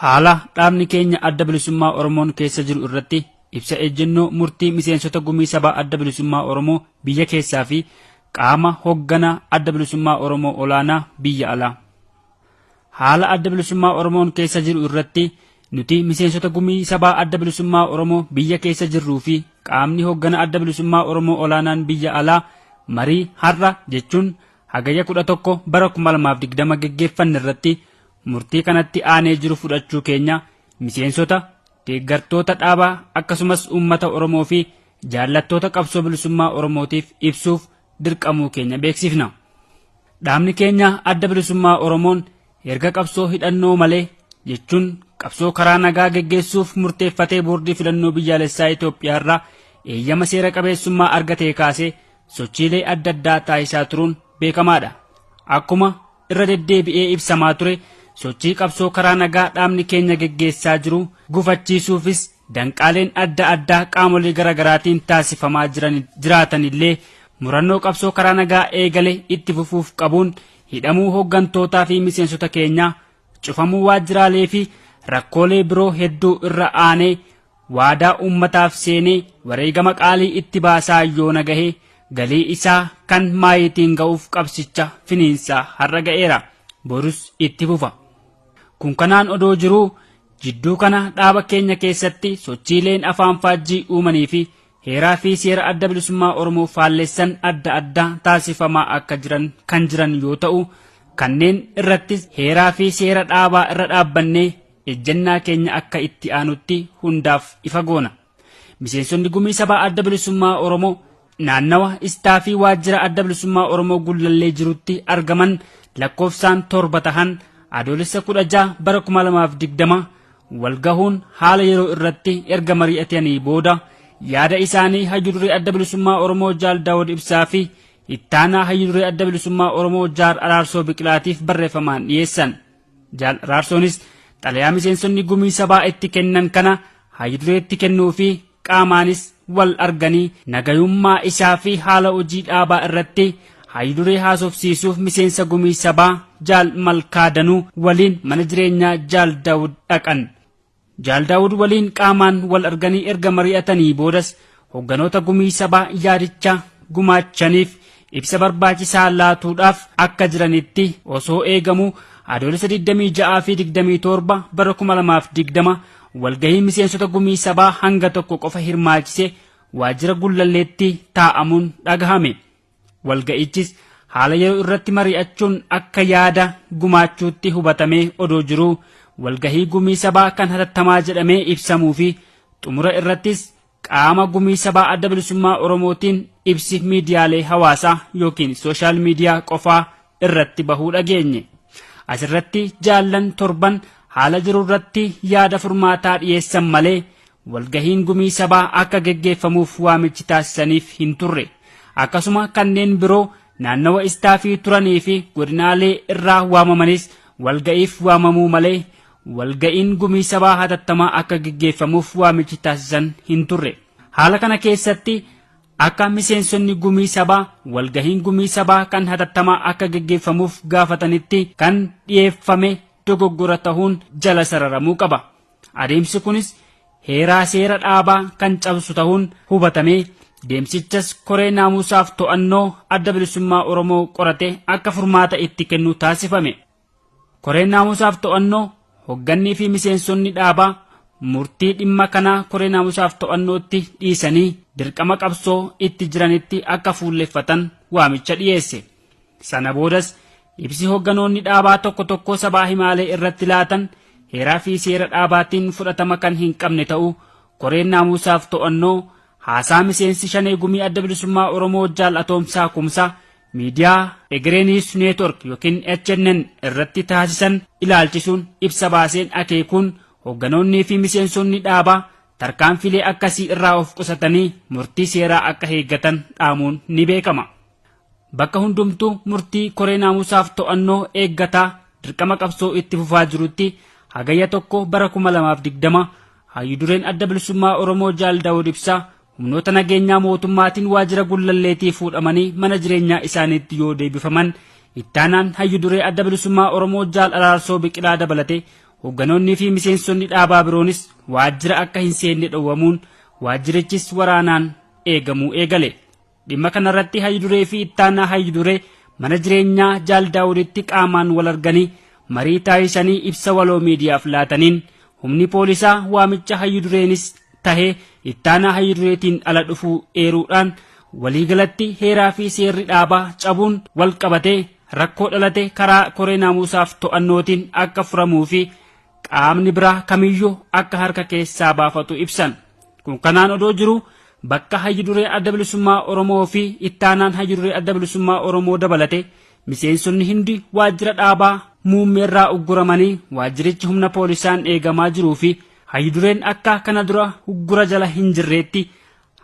Haala dhaabni keenya Adda Bilisummaa Oromoon keessa jiru irratti ibsa ejjennoo murtii miseensota Gumii Sabaa Adda Bilisummaa Oromoo biyya keessaa fi qaama hoggana Adda Bilisummaa Oromoo olaanaa biyya alaa. Haala Adda Bilisummaa Oromoon keessa jiru irratti nuti miseensota Gumii Sabaa Adda Bilisummaa Oromoo biyya keessa jirruu fi qaamni hoggana Adda Bilisummaa Oromoo olaanaan biyya alaa marii har'a jechuun Hagayya 11 bara 2020 geggeeffanne irratti murtii kanatti aanee jiru fudhachuu keenya miseensota, deeggartoota dhaabaa akkasumas uummata Oromoo fi jaallattoota qabsoo bilisummaa Oromootiif ibsuuf dirqamuu keenya beeksifna. Dhaabni keenya Adda Bilisummaa Oromoon erga qabsoo hidhannoo malee jechuun qabsoo karaa nagaa geggeessuuf murteeffatee Boordii Filannoo Biyyaalessaa Itoophiyaa irraa eeyyama seera qabeessummaa argatee kaasee sochiilee adda addaa taasisaa turuun beekamaadha. Akkuma irra deddeebi'ee ibsamaa ture sochii qabsoo karaa nagaa dhaabni keenya geggeessaa jiru gufachiisuufis danqaaleen adda addaa qaamolee garaagaraatiin taasifamaa jiran jiraatanillee murannoo qabsoo karaa nagaa eegale itti fufuuf qabuun hidhamuu hooggantootaa fi miseensota keenyaa, cufamuu waajjiraalee fi rakkoolee biroo hedduu irra aanee waadaa uummataaf seenee wareegama qaalii itti baasaa yoona gahe galii isaa kan maayiitiin ga'uuf qabsicha finiinsaa har'a ga'eera. Borus itti fufa. Kun kanaan odoo jiruu jidduu kana dhaaba keenya keessatti sochiileen afaan faajjii uumanii fi heeraa fi seera Adda Bilisummaa Oromoo faallessan adda addaa taasifamaa akka jiran kan jiran yoo ta'u kanneen irrattis heeraa fi seera dhaabaa irra dhaabbannee ejjennaa keenya akka itti aanutti hundaaf ifa goona. Miseensonni Gumii Sabaa Adda Bilisummaa Oromoo naannawa istaafii waajjira Adda Bilisummaa Oromoo Gullallee jirutti argaman lakkoofsaan 7 tahan Adoolessa 16 bara 2020 walgahuun haala yeroo irratti erga mari'atanii booda yaada isaanii Hayyu Duree Adda Bilisummaa Oromoo Jaal Daawud Ibsaa fi Ittaanaa Hayyu Duree Adda Bilisummaa Oromoo Jaal Araarsoo Biqilaatiif barreeffamaan dhiyeessan. Jaal Araarsoonis xalayaa miseensonni Gumii Sabaa itti kennan kana Hayyu Dureetti kennuu fi qaamaanis wal arganii nagayummaa isaa fi haala hojii dhaabaa irratti Hayyu Duree haasofsiisuuf miseensa Gumii Sabaa Jaal Malkaa Danuu waliin mana jireenyaa Jaal Daawud dhaqan. Jaal Daawud waliin qaamaan wal arganii erga mari'atanii boodas hogganoota Gumii Sabaa yaadicha gumaachaniif ibsa barbaachisaa laatuudhaaf akka jiranitti osoo eegamuu Adoolessa 26 fi 27 bara 2020 walgahii miseensota Gumii Sabaa hanga tokko qofa hirmaachise waajjira Gullalleetti taa'amuun dhagahame. Walga'ichis haala yeroo irratti mari'achuun akka yaada gumaachuutti hubatamee odoo jiruu walgahii Gumii Sabaa kan hatattamaa jedhamee ibsamuu fi xumura irrattis qaama Gumii Sabaa Adda Bilisummaa Oromootiin ibsi miidiyaalee hawaasaa yookiin sooshaal miidiyaa qofaa irratti bahuu dhageenye. Asirratti jaallan torban haala jiru irratti yaada furmaataa dhiyeessan malee walgahiin Gumii Sabaa akka geggeeffamuuf waamichi taasisaniif hin turre. Akkasuma kanneen biroo naannawa istaafii turanii fi godinaalee irraa waamamanis walga'iif waamamuu malee walga'iin Gumii Sabaa hatattamaa akka geggeeffamuuf waamichi taasisan hin turre. Haala kana keessatti akka miseensonni Gumii Sabaa walgahiin Gumii Sabaa kan hatattamaa akka geggeeffamuuf gaafatanitti kan dhiyeeffame dogoggora tahuun jala sararamuu qaba. Adeemsi kunis heeraa seera dhaabaa kan cabsu tahuun hubatamee deemsichas koree naamusaaf to'annoo Adda Bilisummaa Oromoo qorate akka furmaata itti kennu taasifame. Koreen naamusaaf to'annoo hoggannii fi miseensonni dhaabaa murtii dhimma kanaa koree naamusaaf to'annootti dhiisanii dirqama qabsoo itti jiranitti akka fuulleffatan waamicha dhiyeesse. Sana boodas ibsi hogganoonni dhaabaa tokko tokko sabaa himaalee irratti laatan heeraa fi seera dhaabaatiin fudhatama kan hin qabne ta'uu koreen naamusaaf to'annoo haasaa miseensi Shanee Gumii Adda Bilisummaa Oromoo Jaal Atoomsaa Kumsaa miidiyaa Egeree News Network yookiin HNN irratti taasisan ilaalchisuun ibsa baaseen akeekuun hoogganoonnii fi miseensonni dhaabaa tarkaanfilee akkasii irraa of qusatanii murtii seeraa akka eeggatan dhaamuun ni beekama. Bakka hundumtuu murtii koree naamusaaf to'annoo eeggataa dirqama qabsoo itti fufaa jirutti Hagayya 1 bara 2020 Hayyu Dureen Adda Bilisummaa Oromoo Jaal Daawud Ibsaa humnoota nageenyaa mootummaatiin waajjira Gullalleetii fuudhamanii mana jireenyaa isaaniitti yoo deebifaman Ittaanaan Hayyu Duree Adda Bilisummaa Oromoo Jaal Araarsoo Biqilaa dabalatee hoogganoonnii fi miseensonni dhaabaa biroonis waajjira akka hin seenne dhowwamuun waajjirichis waraanaan eegamuu eegale. Dhimma kanarratti hayyuduree fi ittaanaa hayyuduree mana jireenyaa Jaal Daawuditti qaamaan wal arganii marii taasisanii ibsa waloo miidiyaaf laataniin humni poolisaa waamicha hayyudureenis tahee ittaanaa hayyudureetiin ala dhufuu eeruudhaan waliigalatti heeraa fi seerri dhaabaa cabuun wal qabatee rakkoo dhalate karaa koree naamusaaf to'annootiin akka furamuu fi qaamni biraa kamiyyuu akka harka keessaa baafatu ibsan. Kun kanaan odoo jiru bakka hayyuduree Adda Bilisummaa Oromoo fi ittaanaan hayyuduree Adda Bilisummaa Oromoo dabalate miseensonni hundi waajjira dhaabaa muummeerraa ugguramanii waajjirichi humna poolisaan eegamaa jiruu fi hayyudureen akka kana dura uggura jala hin jirreetti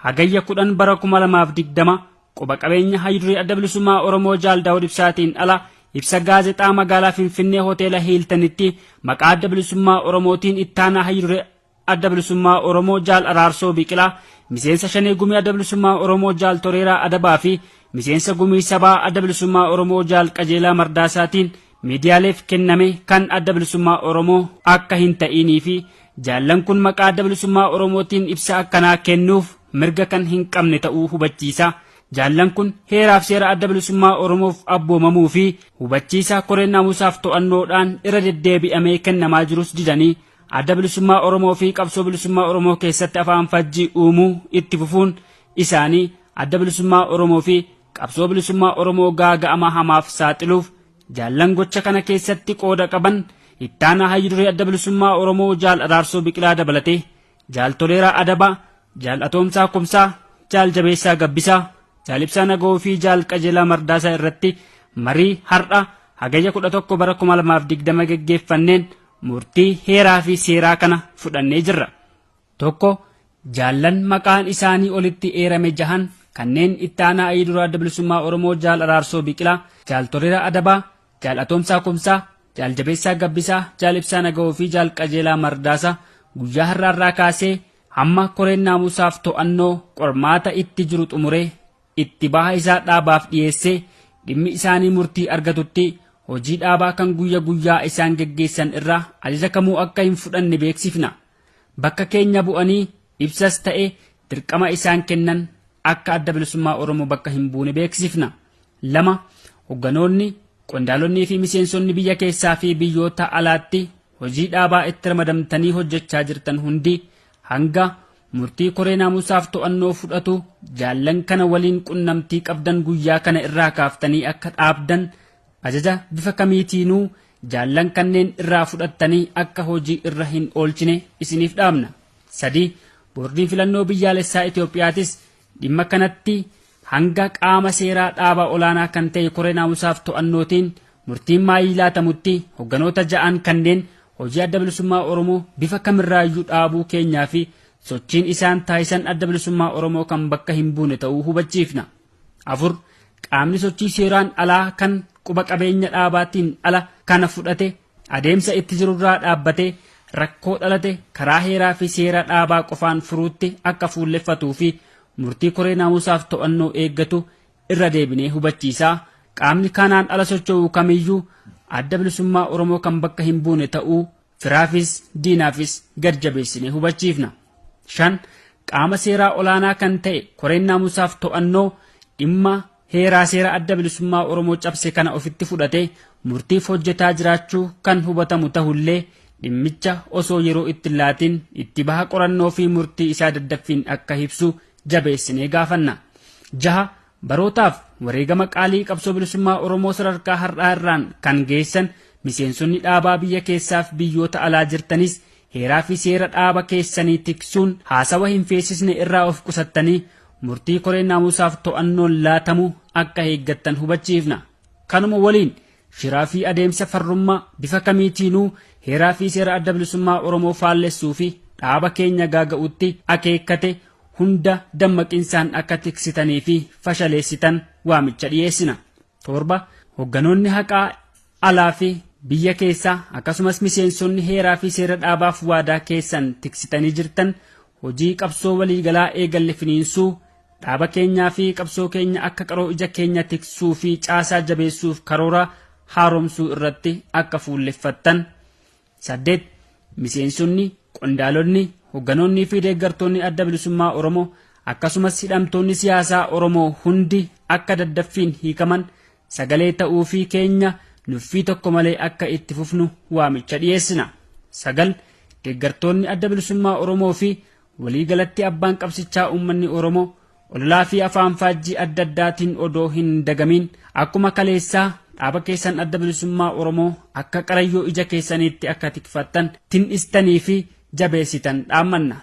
Hagayya 10 bara 2020 quba qabeenya hayyuduree Adda Bilisummaa Oromoo Jaal Daawud Ibsaatiin ala ibsa gaazexaa magaalaa Finfinnee hoteela Hiiltanitti maqaa Adda Bilisummaa Oromootiin ittaanaa hayyuduree Adda Bilisummaa Oromoo Jaal Araarsoo Biqilaa, miseensa Shanee Gumii Adda Bilisummaa Oromoo Jaal Toreeraa Adabaa fi miseensa Gumii Sabaa Adda Bilisummaa Oromoo Jaal Qajeelaa Mardaasaatiin miidiyaaleef kenname kan Adda Bilisummaa Oromoo akka hin ta'iinii fi jaallan kun maqaa Adda Bilisummaa Oromootiin ibsa akkanaa kennuuf mirga kan hin qabne ta'uu hubachiisa. Jaallan kun heeraaf seera Adda Bilisummaa Oromoof abboomamuu fi hubachiisa koreen naamusaaf to'annoodhaan irra deddeebi'amee kennamaa jirus didanii Adda Bilisummaa Oromoo fi qabsoo bilisummaa Oromoo keessatti afaan fajjii uumuu itti fufuun isaanii Adda Bilisummaa Oromoo fi qabsoo bilisummaa Oromoo gaaga'ama hamaaf saaxiluuf jaallan gocha kana keessatti qooda qaban ittaanaa hayyuduree Adda Bilisummaa Oromoo Jaal Araarsoo Biqilaa dabalatee Jaal Toleeraa Adabaa, Jaal Atoomsaa Kumsaa, Jaal Jabeessaa Gabbisaa, Jaal Ibsaa Nagawoo fi Jaal Qajeelaa Mardaasaa irratti marii har'a Hagayya 11 bara 2020 geggeeffanneen murtii heeraa fi seeraa kana fudhannee jirra. 1, Jaallan maqaan isaanii olitti eerame jahan kanneen Itti Aanaa Hayyudura Adda Bilisummaa Oromoo Jaal Araarsoo Biqilaa, Jaal Toleeraa Adabaa, Jaal Atoomsaa Kumsaa, Jaal Jabeessaa Gabbisaa, Jaal Ibsaa Nagawoo fi Jaal Qajeelaa Mardaasaa guyyaa har'aarraa kaasee hamma koreen naamusaaf to'annoo qormaata itti jiru xumuree itti baha isaa dhaabaaf dhiyeessee dhimmi isaanii murtii argatutti hojii dhaabaa kan guyya guyyaa isaan geggeessan irraa ajaja kamuu akka hin fudhanne beeksifna. Bakka keenya bu'anii ibsas ta'e dirqama isaan kennan akka Adda Bilisummaa Oromoo bakka hin buune beeksifna. 2, Hogganoonni, qondaalonnii fi miseensonni biyya keessaa fi biyyoota alaatti hojii dhaabaa itti ramadamtanii hojjechaa jirtan hundi hanga murtii koree naamusaaf to'annoo fudhatu jaallan kana waliin qunnamtii qabdan guyyaa kana irraa kaaftanii akka dhaabdan ajaja bifa kamiitiinuu jaallan kanneen irraa fudhattanii akka hojii irra hin oolchine isiniif dhaamna. 3, Boordiin Filannoo Biyyaalessaa Itoophiyaatis dhimma kanatti hanga qaama seeraa dhaaba olaanaa kan ta'e koree naamusaaf to'annootiin murtiin maayii laatamutti hogganoota ja'an kanneen hojii Adda Bilisummaa Oromoo bifa kamirraayyuu dhaabuu keenyaa fi sochiin isaan taasisan Adda Bilisummaa Oromoo kan bakka hin buune ta'uu hubachiifna. 4, Qaamni sochii seeraan alaa kan quba qabeenya dhaabaatiin ala kana fudhate adeemsa itti jirurraa dhaabbatee rakkoo dhalate karaa heeraa fi seera dhaabaa qofaan furuutti akka fuulleffatuu fi murtii koree naamusaaf to'annoo eeggatu irra deebinee hubachiisaa qaamni kanaan ala socho'u kamiyyuu Adda Bilisummaa Oromoo kan bakka hin buune ta'uu firaafis diinaafis gad jabeessinee hubachiifna. 5, Qaama seeraa olaanaa kan ta'e koreen naamusaaf to'annoo dhimma heeraa seera Adda Bilisummaa Oromoo cabse kana ofitti fudhatee murtiif hojjetaa jiraachuu kan hubatamu tahullee dhimmicha osoo yeroo itti hin laatin itti baha qorannoo fi murtii isaa daddaffiin akka ibsu jabeessinee gaafanna. 6, Barootaaf wareegama qaalii qabsoo bilisummaa Oromoo sadarkaa har'aa irraan kan geessan miseensonni dhaabaa biyya keessaaf biyyoota alaa jirtanis heeraa fi seera dhaaba keessanii tiksuun haasawa hin feesisne irraa of qusattanii murtii koreen naamusaaf to'annoon laatamu akka eeggattan hubachiifna. Kanuma waliin shiraa fi adeemsa farrummaa bifa kamiitiinuu heeraa fi seera Adda Bilisummaa Oromoo faallessuu fi dhaaba keenya gaaga'utti akeekkate hunda dammaqinsaan akka tiksitanii fi fashaleessitan waamicha dhiyeessina. 7, Hogganoonni haqaa alaa fi biyya keessaa akkasumas miseensonni heeraa fi seera dhaabaaf waadaa keessan tiksitanii jirtan hojii qabsoo waliigalaa eegalle finiinsuu, dhaaba keenyaa fi qabsoo keenya akka qaroo ija keenya tiksuu fi caasaa jabeessuuf karoora haaromsuu irratti akka fuulleffattan. 8, Miseensonni, qondaalonni, hogganoonnii fi deeggartoonni Adda Bilisummaa Oromoo akkasumas hidhamtoonni siyaasaa Oromoo hundi akka daddaffiin hiikaman sagalee ta'uufii keenya nuffii tokko malee akka itti fufnu waamicha dhiyeessina. 9, Deeggartoonni Adda Bilisummaa Oromoo fi waliigalatti abbaan qabsichaa uummanni Oromoo ololaa fi afaan faajjii adda addaatiin odoo hin dagamiin akkuma kaleessaa dhaaba keessan Adda Bilisummaa Oromoo akka qarayyoo ija keessaniitti akka tikfattan, tin'istanii fi jabeessitan dhaammanna.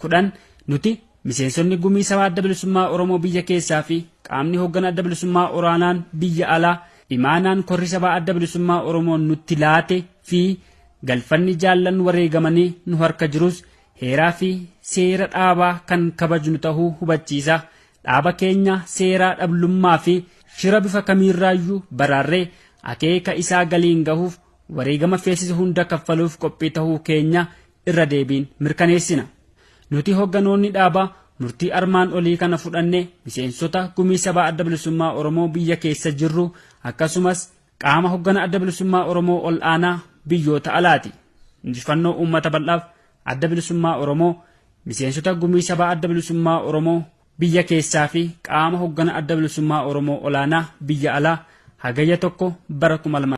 10, Nuti miseensonni Gumii Sabaa Adda Bilisummaa Oromoo biyya keessaa fi qaamni hooggana Adda Bilisummaa Oraanaan biyya alaa imaanaan Korri Sabaa Adda Bilisummaa Oromoo nutti laate fi galfanni jaallan wareegamanii nu harka jirus heeraa fi seera dhaabaa kan kabajnu tahuu hubachiisa. Dhaaba keenya seeraa dhablummaa fi shira bifa kamiirraayyuu baraarree akeeka isaa galiin gahuuf wareegama feesisu hunda kaffaluuf qophii tahuu keenya irra deebiin mirkaneessina. Nuti hoogganoonni dhaabaa murtii armaan olii kana fudhanne miseensota Gumii Sabaa Adda Bilisummaa Oromoo biyya keessa jirru akkasumas qaama hoggana Adda Bilisummaa Oromoo ol'aanaa biyyoota alaati. Injifannoo uummata bal'aaf Adda Bilisummaa Oromoo, miseensota Gumii Sabaa Adda Bilisummaa Oromoo biyya keessaa fi qaama hoggana Adda Bilisummaa Oromoo olaanaa biyya alaa Hagayya 1 bara 2000.